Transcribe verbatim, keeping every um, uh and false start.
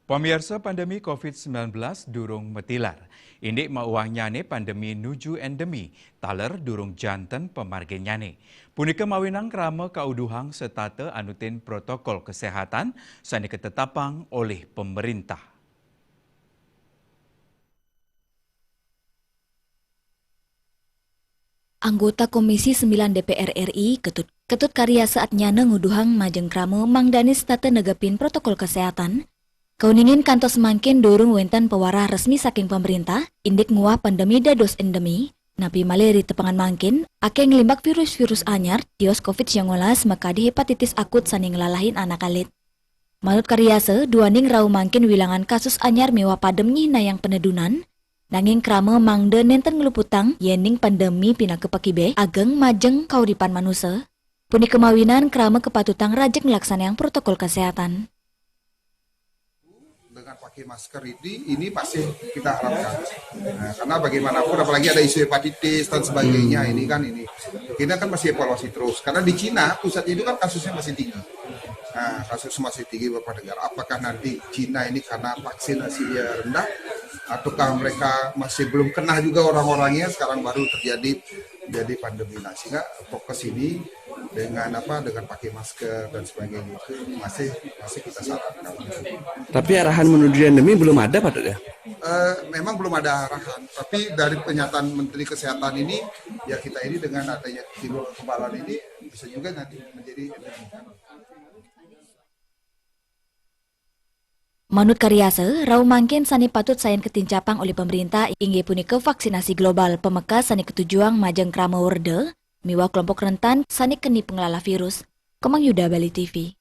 Pamiarsa, pandemi covid sembilan belas durung matilar. Indik mauwahnyane pandemi nuju endemi, taler durung janten pamarginyane. Punika mawinang krama kauduhang setata anutin protokol kesehatan sane katetapang olih pemerintah. Anggota Komisi sembilan D P R R I Ketut, Ketut Karyasa Atnyana nguduhang majeng krama mangdane setata negepin protokol kesehatan. Kauningin kantos mangkin durung wenten pawarah resmi saking pemerintah, indik nguwah pandemi dados endemi, napi malih ritepengan mangkin, akeh nglimbak virus-virus anyar, tios covid sangalas makadi hepatitis akut sane nglalahin anak alit. Manut Karyasa, duaning rauh mangkin wilangan kasus anyar miwah padem nyihnayang panedunan, nanging krama mangda nenten ngluputang yening pandemi pinaka pakibeh ageng majeng kauripan manusa. Punika mawinan krama kapatutang rajeg nglaksanayang protokol kesehatan. Dengan pakai masker ini, ini masih kita harapkan. Nah, karena bagaimanapun, apalagi ada isu hepatitis dan sebagainya, ini kan ini kita kan masih evaluasi terus. Karena di Cina pusatnya itu kan kasusnya masih tinggi. Nah, kasus masih tinggi beberapa negara. Apakah nanti Cina ini karena vaksinasi dia rendah, ataukah mereka masih belum kena juga orang-orangnya, sekarang baru terjadi jadi pandemi? Nah, sehingga fokus ini dengan apa, dengan pakai masker dan sebagainya itu masih masih kita sarankan. Tapi arahan menuju endemi belum ada, Pak Dut, ya? Eh, memang belum ada arahan, tapi dari pernyataan Menteri Kesehatan ini, ya, kita ini dengan adanya timbul kekebalan ini bisa juga nanti menjadi endemi. Manut Karyasa, rauh mangkin sane patut sayan katincapang olih pemerintah inggih punika vaksinasi global pamekas sane katujuang majeng krama werda miwah kelompok rentan sane keni panglalah virus. Komang Yuda, Bali T V.